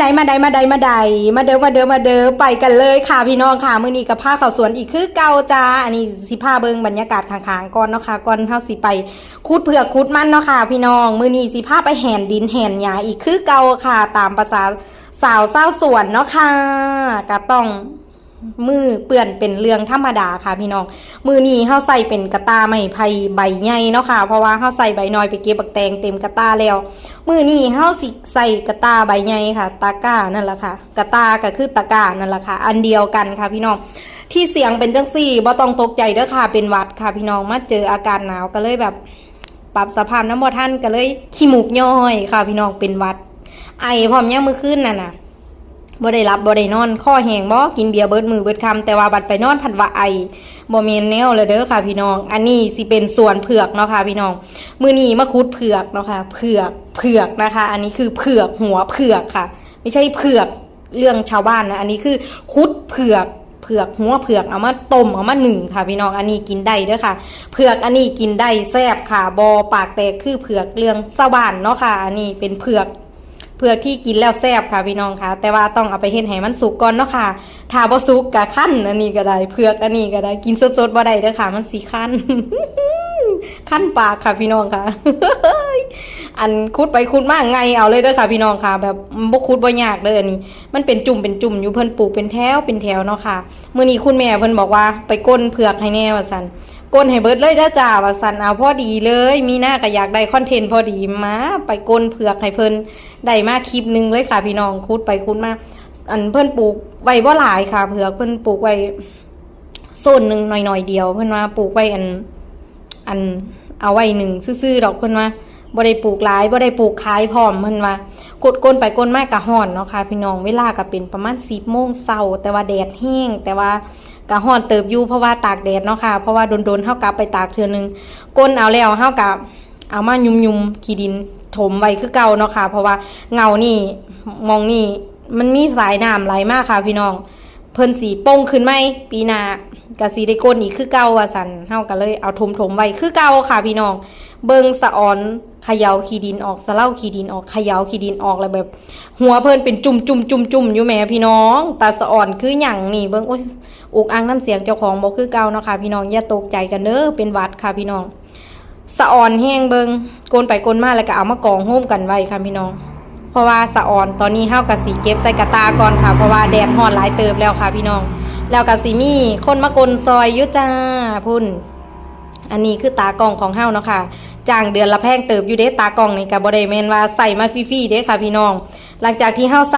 ໃດ ມາໃດ ມາໃດ ມາໃດ ມາເດີ ມາເດີ ມາເດີ ໄປກັນເລີຍຄ່ະພີ່ນ້ອງຄ່ະ. ມື້ນີ້ກໍພາເຂົ້າສວນອີກຄືເກົ່າຈ້າ. ອັນນີ້ຊິພາເບິ່ງບັນຍາກາດຂ້າງໆກ່ອນເນາະຄ່ະ ກ່ອນເຮົາຊິໄປຂຸດເຜືອກຂຸດມັນເນາະຄ່ະພີ່ນ້ອງ. ມື້ນີ້ຊິພາໄປແຫນດິນແຫນຫຍ້າອີກຄືເກົ່າຄ່ະ ຕາມປະສາສາວຊາວສວນເນາະຄ່ະ ກໍຕ້ອງ ມືເປື້ອນເປັນເລື່ອງທຳມະດາຄ່ະພີ່ນ້ອງ. ມື້ນີ້ເຮົາໃສ່ເປັນກະຕ່າໄມ້ໄຜ່ໃບໃຫຍ່ເນາະຄ່ະ ເພາະວ່າເຮົາໃສ່ໃບນ້ອຍໄປເກັບບັກແຕງເຕັມກະຕ່າແລ້ວ. ມື້ນີ້ເຮົາຊິໃສ່ກະຕ່າໃບໃຫຍ່ຄ່ະ ຕາກ້ານັ້ນລະຄ່ະ ກະຕ່າກໍຄືຕະກ້ານັ້ນລະຄ່ະ ອັນດຽວກັນຄ່ະພີ່ນ້ອງ. ທີ່ສຽງເປັນຈັ່ງຊີ້ບໍ່ຕ້ອງຕົກໃຈເດີຄ່ະ ເປັນຫວັດຄ່ະພີ່ນ້ອງ. ມາເຈີອາກາດໜາວກໍເລີຍແບບ ປັບສະພາບນຳບໍ່ທັນ ກໍເລີຍຂີ້ມູກຍ້ອຍຄ່ະພີ່ນ້ອງ ເປັນຫວັດ ໄອພ້ອມ. ຍາມມື້ຄືນນັ້ນນະ ບໍ່ໄດ້ຫຼັບບໍ່ໄດ້ນອນ ຄໍແຫ້ງບໍ ກິນເບຍເບິດມື້ເບິດຄ່ຳ ແຕ່ວ່າບັດໄປນອນພັດວ່າໄອ ບໍ່ແມ່ນແນວລະເດີຄ່ະພີ່ນ້ອງ. ອັນນີ້ຊິເປັນສວນເຜືອກເນາະຄ່ະພີ່ນ້ອງ. ມື້ນີ້ມາຂຸດເຜືອກເນາະຄ່ະ ເຜືອກ ເຜືອກນະຄະ. ອັນນີ້ຄືເຜືອກ ຫົວເຜືອກຄ່ະ ໄມ່ໃຊ່ເຜືອກ ເລື່ອງຊາວບ້ານນະ. ອັນນີ້ຄືຂຸດເຜືອກ ເຜືອກ ຫົວເຜືອກ ເອົາມາຕົ້ມ ເອົາມາໜຶ້ງຄ່ະພີ່ນ້ອງ. ອັນນີ້ກິນໄດ້ເດີຄ່ະ ເຜືອກອັນນີ້ກິນໄດ້ ແຊບຄ່ະ ບໍ່ປາກແຕກຄືເຜືອກເລື່ອງຊາວບ້ານເນາະຄ່ະ. ອັນນີ້ເປັນເຜືອກ ເຜືອກທີ່ກິນແລ້ວແຊບຄ່ະພີ່ນ້ອງຄ່ະ ແຕ່ວ່າຕ້ອງເອົາໄປເຮັດໃຫ້ມັນສຸກກ່ອນເນາະຄ່ະ. ຖ້າບໍ່ສຸກກະຄັນອັນນີ້ກໍໄດ້ ເຜືອກອັນນີ້ກໍໄດ້ ກິນສົດໆບໍ່ໄດ້ເດີຄ່ະ ມັນຊິຄັນ ຄັນປາກຄ່ະພີ່ນ້ອງຄ່ະ. ອັນຂຸດໄປຂຸດມາໄງ່ເອົາເລີຍເດີຄ່ະພີ່ນ້ອງຄ່ະ ແບບບໍ່ຂຸດບໍ່ຍາກເດີ. ອັນນີ້ມັນເປັນຈຸ່ມເປັນຈຸ່ມຢູ່ ເພິ່ນປູກເປັນແຖວເປັນແຖວເນາະຄ່ະ. ມື້ນີ້ຄຸນແມ່ເພິ່ນບອກວ່າ ໄປກົ້ນເຜືອກໃຫ້ແດ່ວ່າຊັ້ນ ກົ້ນໃຫ້ເບິດເລີຍເດີຈ້າວ່າຊັ້ນ. ເອົາ ພໍດີເລີຍ ມີໜ້າກໍຢາກໄດ້ຄອນເທັນພໍດີ ມາໄປກົ້ນເຜືອກໃຫ້ເພິ່ນ ໄດ້ມາຄລິບໜຶ່ງເລີຍຄ່ະພີ່ນ້ອງ. ຂຸດໄປຂຸດມາ ອັນເພິ່ນປູກໄວ້ບໍ່ຫຼາຍຄ່ະ ເຜືອກເພິ່ນປູກໄວ້ ໂຊນໜຶ່ງໜ້ອຍໆດຽວ ເພິ່ນວ່າປູກໄວ້ອັນ ອັນ ເອົາໄວ້ໜຶ້ງຊື່ໆດອກ ເພິ່ນວ່າ ບໍ່ໄດ້ປູກຫຼາຍ ບໍ່ໄດ້ປູກຂາຍພ້ອມ ເພິ່ນວ່າ. ກົດ ກົ້ນໄປກົ້ນມາກະຮ້ອນເນາະຄ່ະພີ່ນ້ອງ. ເວລາກະເປັນປະມານສິບໂມງເຊົ້າ ແຕ່ວ່າແດດແຮງ ແຕ່ວ່າກະຮ້ອນເຕີບຢູ່ ເພາະວ່າຕາກແດດເນາະຄ່ະ ເພາະວ່າດົນໆເຮົາກະໄປຕາກເທື່ອໜຶ່ງ. ກົ້ນເອົາແລ້ວເຮົາກະ ເອົາມາຫຍຸ່ມໆຂີ້ດິນຖົມໄວ້ຄືເກົ່າເນາະຄ່ະ ເພາະວ່າເຫງົ້ານີ້ ໝ່ອງນີ້ມັນມີສາຍນ້ຳໄຫຼມາຄ່ະພີ່ນ້ອງ. ເພິ່ນຊິປົ່ງຂຶ້ນໃໝ່ ປີໜ້າກະຊິໄດ້ກົ້ນອີກຄືເກົ່າວ່າຊັ້ນ. ເຮົາກະເລີຍເອົາຖົມໆໄວ້ຄືເກົ່າຄ່ະພີ່ນ້ອງ. ເບິ່ງສະອອນຂະເຍົາຂີ້ດິນອອກ ສະເລົາຂີ້ດິນອອກ ຂະເຍົາຂີ້ດິນອອກ ແລ້ວແບບຫົວເພິ່ນເປັນຈຸ່ມໆໆຢູ່ແໝ່ພີ່ນ້ອງ. ຕາສະອອນຄືຫຍັງນີ້ ເບິ່ງ ໂອ້ຍ ອຸກອັ່ງນຳສຽງເຈົ້າຂອງບໍ່ຄືເກົ່າເນາະຄ່ະພີ່ນ້ອງ. ຢ່າຕົກໃຈກັນເດີ ເປັນຫວັດຄ່ະພີ່ນ້ອງ. ສະອອນແຮງເບິ່ງ ກົ້ນໄປກົ້ນມາ ແລ້ວກະເອົາມາກອງໂຮມກັນໄວ້ຄ່ະພີ່ນ້ອງ. ເພາະວ່າສະອອນ ຕອນນີ້ເຮົາກະຊິເກັບໃສ່ກະຕ່າກ່ອນຄ່ະ ເພາະວ່າແດດຮ້ອນຫຼາຍເຕີບແລ້ວຄ່ະພີ່ນ້ອງ. ແລ້ວກະຊິມີຄົນມາກົ້ນຊ່ອຍຢູ່ຈ້າ ພຸ້ນ. ອັນນີ້ຄືຕາກ້ອງຂອງເຮົາເນາະຄ່ະ ຈ້າງເດືອນລະແພງເຕີບຢູ່ເດ້. ຕາກ້ອງນີ້ກະບໍ່ໄດ້ແມ່ນວ່າໃຊ້ມາຟຣີໆເດ້ຄ່ະພີ່ນ້ອງ. ຫຼັງຈາກທີ່ເຮົາ